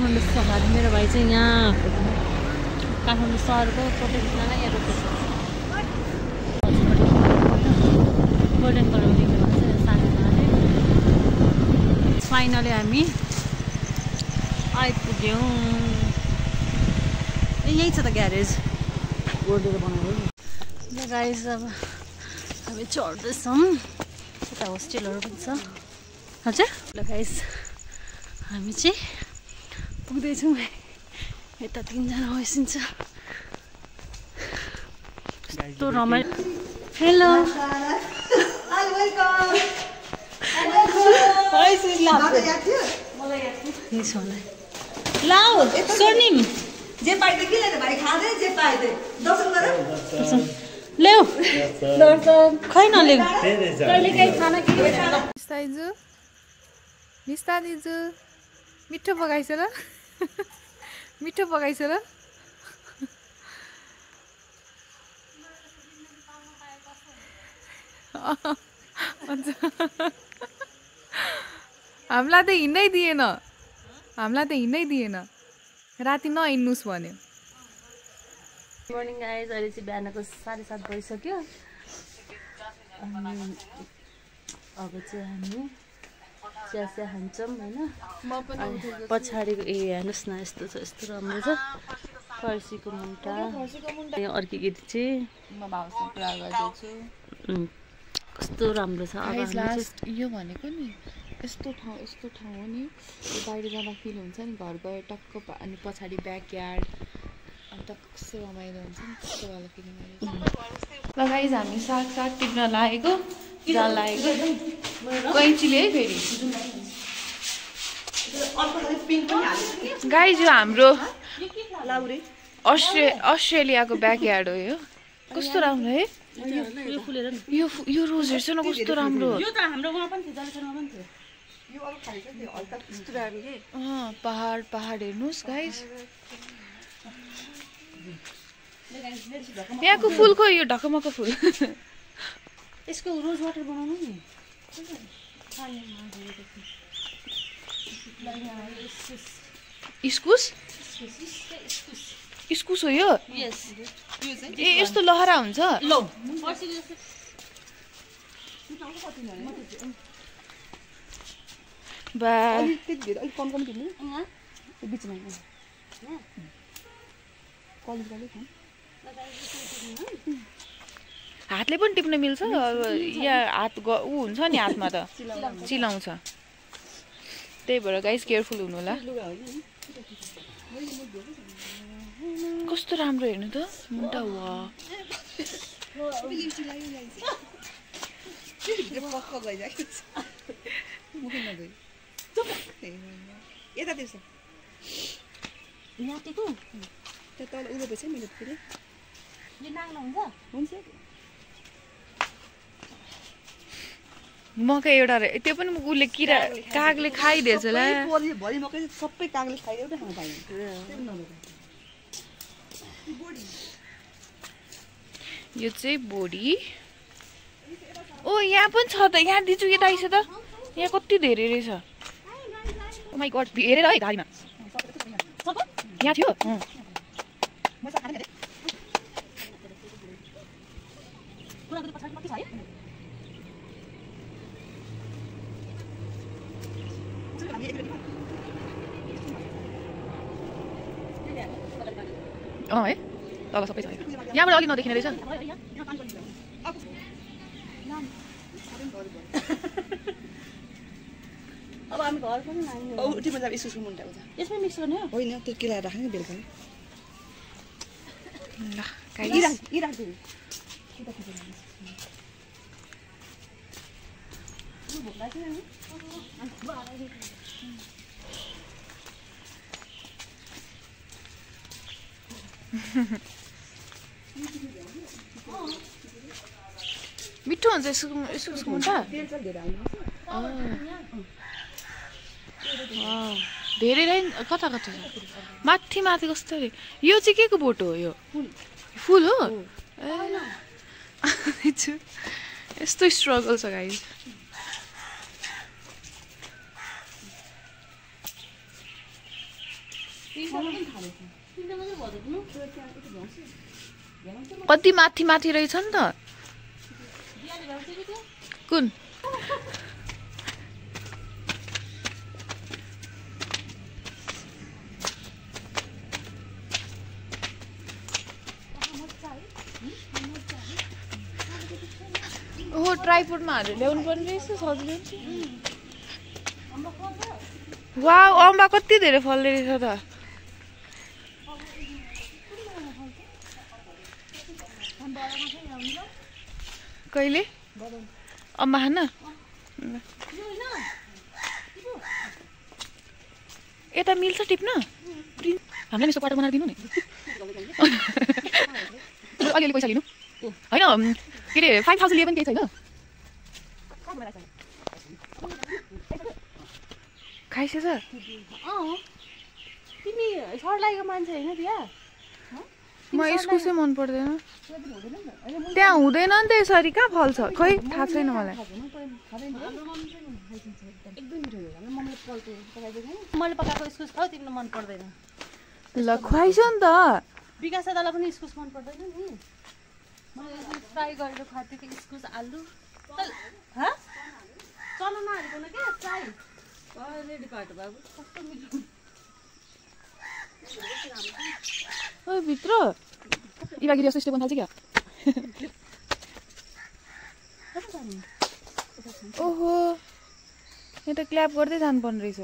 काठमाडौँ सहर मेरो भाइ चाहिँ यहाँ काठमाडौँ सहरको प्रोटेक्सनलाई यहाँ रोकेको छ गोल्डन कलरमा लेख्नु भएको छ सानोले फाइनली हामी आइपुग्यौँ यही छ त ग्यारेज गोडेर बनाएको ल गाइस अब हामी चढ्दैछौँ यता होस्टेलहरू पनि छ हजुर ल गाइस हामी चाहिँ पुग्दैछौँ यता 3 जना बसिन्छ कस्तो रमाइलो हेलो लाउ स्वर्णिम जे पाइदे के ले भाइ खा दे जे पाइदे दर्शन गर ल्याउ दर्शन खै नल्याउ कहिले काहीँ खाना के दाइजु निस्ता दिजु मिठो पकाइछ र मिठो पकाइछ र हामीलाई त हिँड्नै दिएन राति नहिँड्नुस् भन्यो मर्निङ गाइज अहिले चाहिँ बिहानको 7:30 भइसक्यो अनि अब चाहिँ हामी चिया खान्छौँ होइन पछाडिको हेर्नुहोस् न यस्तो छ यस्तो राम्रो छ फर्सीको मुन्टा अर्की केटी चाहिँ म भाउसँग कुरा गर्दैछु कस्तो राम्रो छ अब लास्ट यो भनेको नि यस्तो ठाउँ हो नि बाहिर जाँदा फिल हुन्छ नि घर गएर टक्क अनि पछाडि ब्याकयार्ड अनि टक्क कस्तो रमाइलो हुन्छ नि त्यस्तो वाला फिलिङ ल गाइज हामी साग टिप्न लागेको जाल लागेको कैँचीले है फेरि गाइज यो हाम्रो अस्ट्रेलियाको ब्याकयार्ड हो यो कस्तो राम्रो है यो रोजहरू छ न कस्तो राम्रो पहाड हेर्नुहोस् गाइज यहाँको फुलको यो ढकमको फुल यसको रोज वाटर बनाउनु नि इस्कुस हो यो ए यस्तो लहरा हुन्छ बा हातले पनि टिप्न मिल्छ अब यहाँ हात ऊ हुन्छ नि हातमा त चिलाउँछ त्यही भएर गाइस केयरफुल हुनु होला कस्तो राम्रो हेर्नु त मुन्टा वा मकै एउटा त्यो पनि उसले किरा कागले खाइदिएछ ल सबै कागले खाइदियो यो चाहिँ बोडी ओ यहाँ पनि छ त यहाँ दिजु यता आइस त यहाँ कति धेरै रहेछ ओ माइ गॉड हेरेर है गाडीमा यहाँ थियो है तल सबै छ यहाँबाट अघि नदेखिने रहेछ अब हामी घर पनि यसमै मिक्स गर्ने हो होइन त्यो केला राख्ने बेलुका ल मिठो हुन्छ यसको मुन्टा धेरै लाइन कता छ माथि कस्तो अरे यो चाहिँ के को बोटो हो यो फुल हो यस्तो स्ट्रगल छ गाइस कति माथि माथि रहेछ नि त कुन ओहो ट्राइपोडमा हालेर ल्याउनु पर्ने रहेछ सजिलो वाउ अम्बा कति धेरै फल्दै रहेछ त कहिले अम्बा खान यता मिल्छ टिप्न हामीलाई यसो क्वार्टर बनाएर दिनु नि अलिअलि पैसा लिनु होइन के अरे 5000 लिए पनि केही छैन खाइसकेछ तिमी सर्लाइको मान्छे होइन बिहा म इस्कुसै मन पर्दैन त्यहाँ हुँदैन नि त यसरी कहाँ फल्छ खै थाहा छैन मलाई मैले पकाएको इस्कुस खाऊ तिमीलाई मन पर्दैन ल खुवाइस नि त विकास दादालाई पनि इस्कुस मन पर्दैन नि मैले फ्राई गरेर खाएको इस्कुस आलु चना नहालिकन क्या फ्राई रेडी पार्ट बाबु कस्तो मिठो ओ भित्र इवागिरी जस्तो स्टेप थाल्छ क्या ओहो यहाँ त क्ल्याप गर्दै जानुपर्ने रहेछ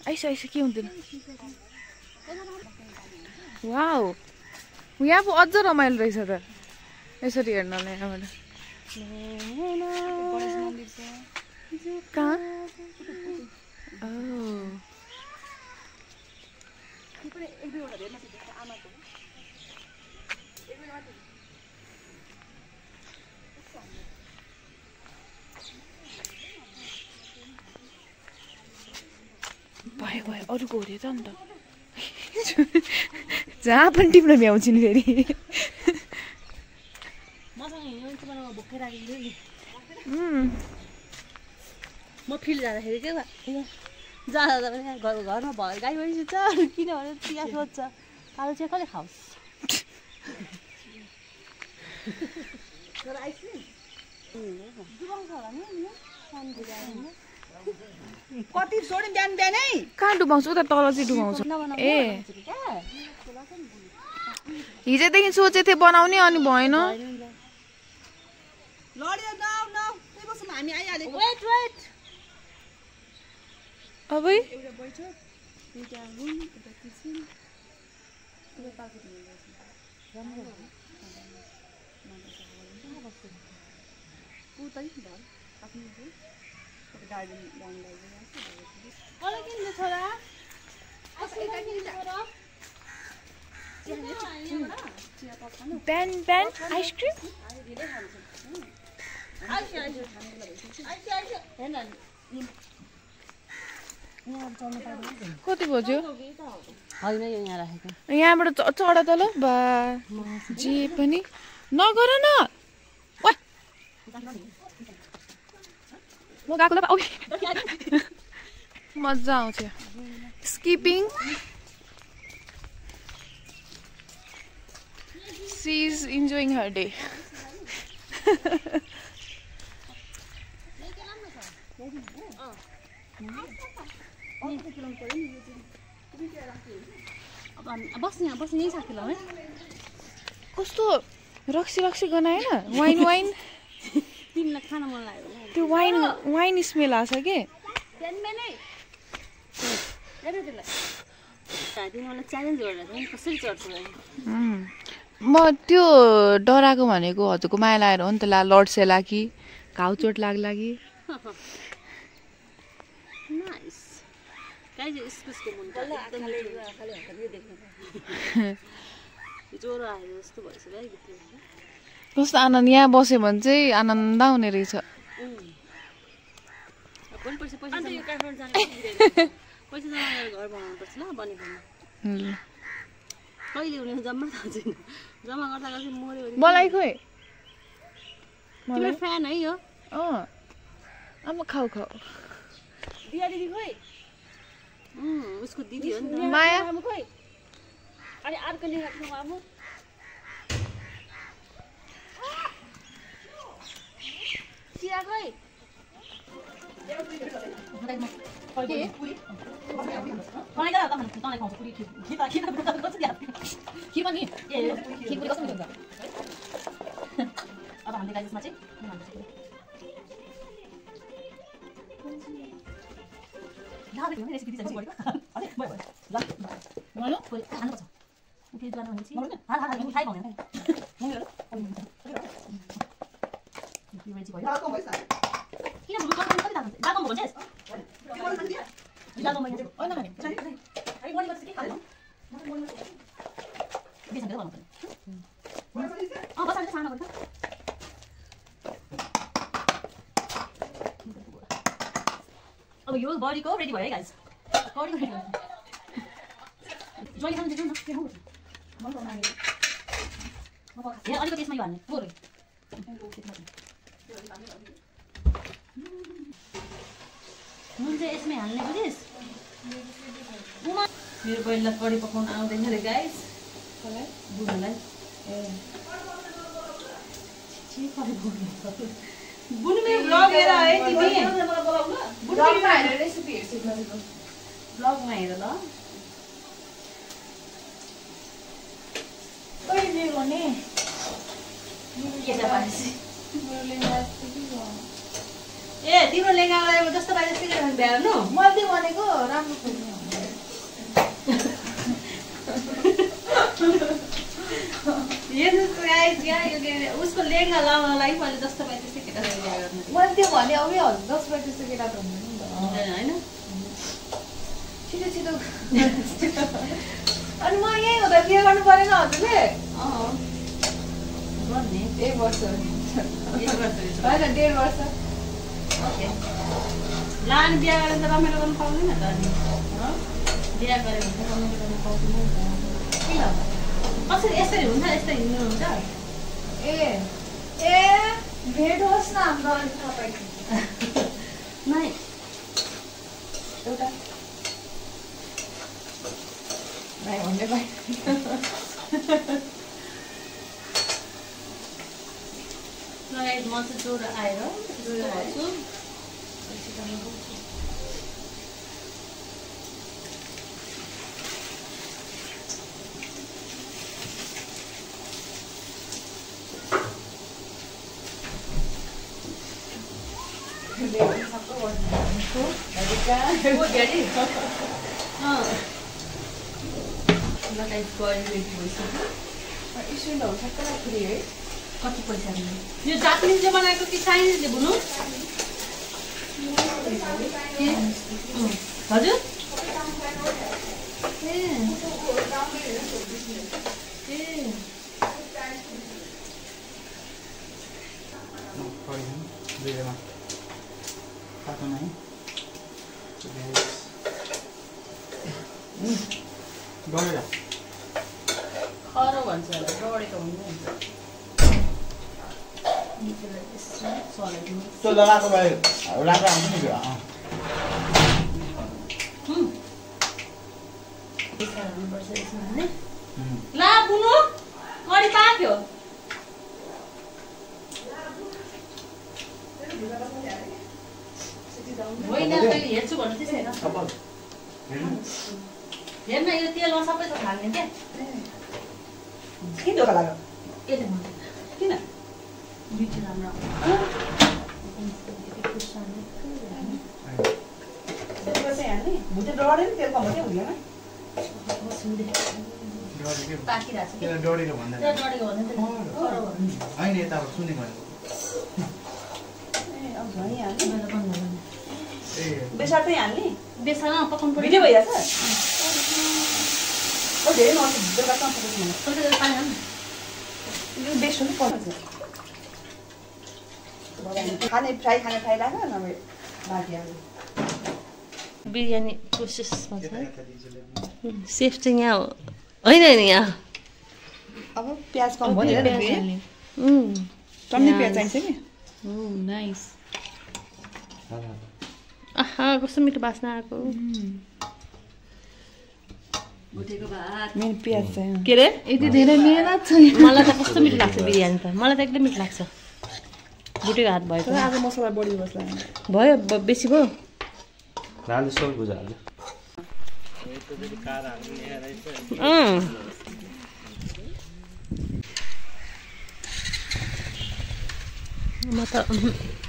आइस आइस के हुँदैन वाउ यहाँ पो अझ रमाइलो रहेछ त यसरी हेर्नलाई यहाँबाट कहाँ भयो भयो अरूको हो त अन्त जहाँ पनि टिप्न भ्याउँछु नि फेरि म फिल्ड जाँदाखेरि के जाँदा पनि घरमा भयो गाई भइसक्छ किनभने चिया सोध्छ आलु चाहिँ कसले खाओस् कति छोड्यो बिहान बिहानै कहाँ डुबाउँछु उता तल चाहिँ डुबाउँछु ए हिजोदेखि सोचेको थिएँ बनाउने अनि भएन लड्यो नाउ नाउ त्यही बसमा हामी आइहालेको वेट वेट अबै एउटा बैठक दुईटा रुम एउटा किचन एउटा बाल्कनी राम्रो उतै घर आफ्नो गार्डन मलाई किन छोरा बिहान बिहान आइसक्रिम कति बज्यो होइन यो यहाँ राखेको यहाँबाट चढ त ल बा जे पनि नगर न म गएको ल मजा आउँछ skipping she is enjoying her day बस्ने यहीँ साथी ल है कस्तो रक्सी रक्सी गनाएन वाइन वाइन तिमीलाई खाना मन लाग्यो त्यो वाइन वाइन स्मेल आछ के मलाई च्यालेन्ज गरेर कसरी चढ्छ म त्यो डराएको भनेको हजुरको माया लागेर हो नि त ला लड्सेला कि घाउ चोट लाग्ला कि नाइस गाइज इस्कुसको मन ज्वरो आयो जस्तो भएछ गाई भित्र कस्तो आनन्द यहाँ बस्यो भने चाहिँ आनन्द हुने रहेछ पैसा जम्मा गरेर घर बनाउनु पर्छ ल बनेकोमा कहिले हुने जम्मा थाहा छैन जम्मा गर्दा गर्दै मऱ्यो मलाई खोइ तिम्रो फ्यान है यो आमा खाऊ खाऊ दिया दिदी खोइ उसको दिदी हो नि त माया मामु खोइ अनि अर्को लेखाको मामु सिया खोइ अब हामीले गाइसमा चाहिँ रेसिपी चाहिँ भयो ल मलाई खानुपर्छ फेरि जानु भनेपछि हाल हाल मिठाई भन्दैन किन भन्छ कति दागो भन्छस् दागो मैले होइन भने अनि मनी बस्छ के खानु बेसन गरेर बनाउँछ बस अहिले सानो गर्छ अब यो बडीको रेडी भयो है गाइस बडीको रेडी भयो जोली खानु दिनु न के हो यहाँ अलिकति यसमा यो हाल्ने बोरे नुन चाहिँ यसमै हाल्ने बुझिस् मेरो बहिनीलाई कडी पकाउन आउँदैन रे गाइस बुढोलाई बुनु मेरो ब्लग हेर है तिमी ब्लगमा हेरेर रेसिपी हेर्छु ब्लगमा हेर ल कहिले गर्ने केटा पाएपछि ए तिम्रो लेङ्गालाई जस्तो पाए जस्तै गरेर भ्याउनु मैले भनेको राम्रो खोज्नु उसको लेङ्गा लाउनलाई मैले जस्तो पाए त्यस्तै केटा बिहा गर्नु मैले त्यो भने अब जस्तो पाए त्यस्तो केटा त हुँदैन नि त होइन छिटो छिटो अनि म यहीँ हुँदा बिहा गर्नु परेन हजुरले गर्ने 1 वर्ष होइन 1.5 वर्ष ओके लान बिहा गरेर त रमाइलो गर्नु पाउँदैन त अनि बिहा गरे भने त रमाइलो गर्नु पाउँदैन किन कसरी यसरी हुन्छ यस्तै हिँड्नु हुन्छ ए भेट होस् न हाम्रो अनि तपाईँको नाइ एउटा नाइ भन्दै पाइ म चाहिँ जोरो आएर जोरो हाल्छु कति पैसा यो जापानिजले बनाएको कि चाइनिजले बुनु हजुर खरो भन्छ डढेको हुन्छ त्यो लगाएको भए राम्रो आउँछ नि ला बुनु कडी पाक्यो होइन हेर्छु भन्नु त्यसै हेर्न यो तेलमा सबै थोक हाल्ने क्या किन धोका लाग्यो यसले मन किन मिठो राम्रो भुटे डढे नि तेलमा भुटे हुँदैन डढेको भन्दा होइन यता सुनेको बेसारमै हाल्ने बेसारमा पकाउनु पर्यो भिडियो भइरहेछ धेरै बेलुका पानी हाल्नु बेस्ट हुनु पर्छ खाने फ्राई राख नभए बाँकी हाल्नु बिरयानी प्रोसेसमा छ सेफ चाहिँ यहाँ होइन यहाँ अब प्याज कम भयो टन्ने प्याज चाहिन्छ नि नाइस आहा कस्तो मिठो बास्ना आएको मेरो प्याज चाहिँ के अरे यति धेरै मेहनत छ मलाई त कस्तो मिठो लाग्छ बिरयानी त मलाई त एकदम मिठो लाग्छ बुटेको हात भएको आज मसला बढी बस्ला भयो बेसी भयो नाले सब बुझाल्छ म त